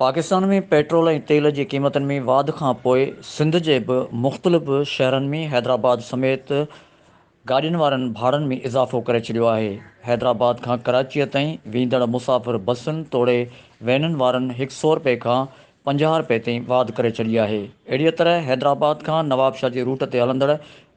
Pakistan ۾ petrol ۽ تيل جي قيمتن ۾ واڌ کان پوء سنڌ جي به مختلف شهرن ۾ حيدرآباد سميت گاڏين وارن ڀاڙن ۾ اضافو ڪري ڇڏيو آهي. حيدرآباد کان ڪراچيء تائين ويندڙ مسافر بسن توڙي وينن وارن هڪ سئو رپئي کان 50 رپئي تائين واڌ ڪري ڇڏي آهي. اهڙيء طرح حيدرآباد کان نوابشاهه جي روٽ تي هلندڙ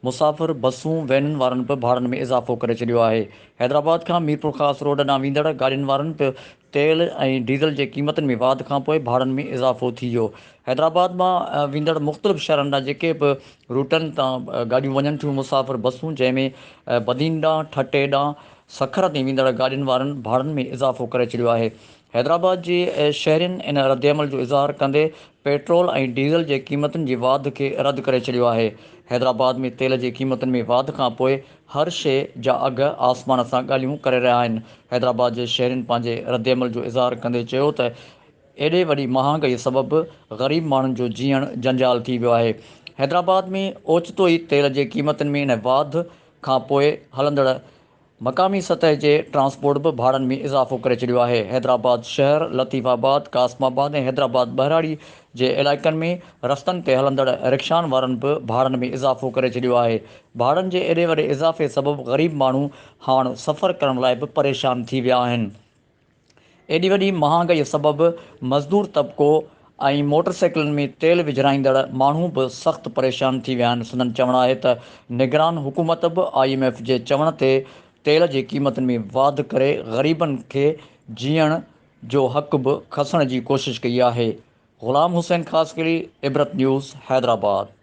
مسافر بسون وينن وارن به ڀاڙن ۾ اضافو ڪري ڇڏيو آهي. حيدرآباد کان ميرپورخاص روڊ ڏانهن ويندڙ گاڏين وارن به تيل ۽ ڊيزل جي قيمتن ۾ واڌ کانپوء ڀاڙن ۾ اضافو ٿي ويو. حيدرآباد مان ويندڙ مختلف شهرن ڏانهن جيڪي به روٽن تان گاڏيون وڃن ٿيون مسافر بسون جنهن ۾ بدين ڏانهن، ٺٽي ڏانهن، سکر تائين ويندڙ گاڏين وارن ڀاڙن ۾ اضافو ڪري ڇڏيو آهي. حيدرآباد جي شهرين ان ردعمل جو اظهار ڪندي پيٽرول ۽ ڊيزل جي قيمتن جي واڌ کي رد ڪري ڇڏيو آهي. حيدرآباد ۾ تيل جي قيمتن ۾ واڌ کانپوء هر شيء جا اگهه آسمان سان ڳالهيون ڪري رهيا آهن. حيدرآباد جي شهرين پنهنجي ردعمل جو اظهار ڪندي چيو ته ايڏي وڏي مهانگائي سبب غريب ماڻهن جو جيئڻ جنجال ٿي ويو آهي. حيدرآباد ۾ اوچتو ئي تيل جي قيمتن ۾ ان واڌ کانپوء هلندڙ مقامي سطح جي ٽرانسپورٽ به ڀاڙن ۾ اضافو ڪري ڇڏيو آهي. حيدرآباد شهر، لطيف آباد، قاسم آباد ۽ حيدرآباد ٻهراڙي جي علائقن ۾ رستن تي هلندڙ رڪشائن وارن به ڀاڙن ۾ اضافو ڪري ڇڏيو آهي. ڀاڙن جي ايڏي وڏي اضافي سبب غريب ماڻهو هاڻ سفر ڪرڻ لاء به پريشان ٿي ويا آهن. ايڏي وڏي مهانگائي سبب مزدور طبقو ۽ موٽر سائيڪلن ۾ تيل وجهرائيندڙ ماڻهو به سخت پريشان ٿي ويا آهن. سندن چوڻ آهي ته نگران حڪومت به I M F جي چوڻ تي تيل جي قيمتن ۾ واڌ ڪري غريبن کي جيئڻ جو حق به کسڻ جي ڪوشش ڪئي آهي. غلام حسين خاصخيلي، عبرت نيوز، حيدرآباد.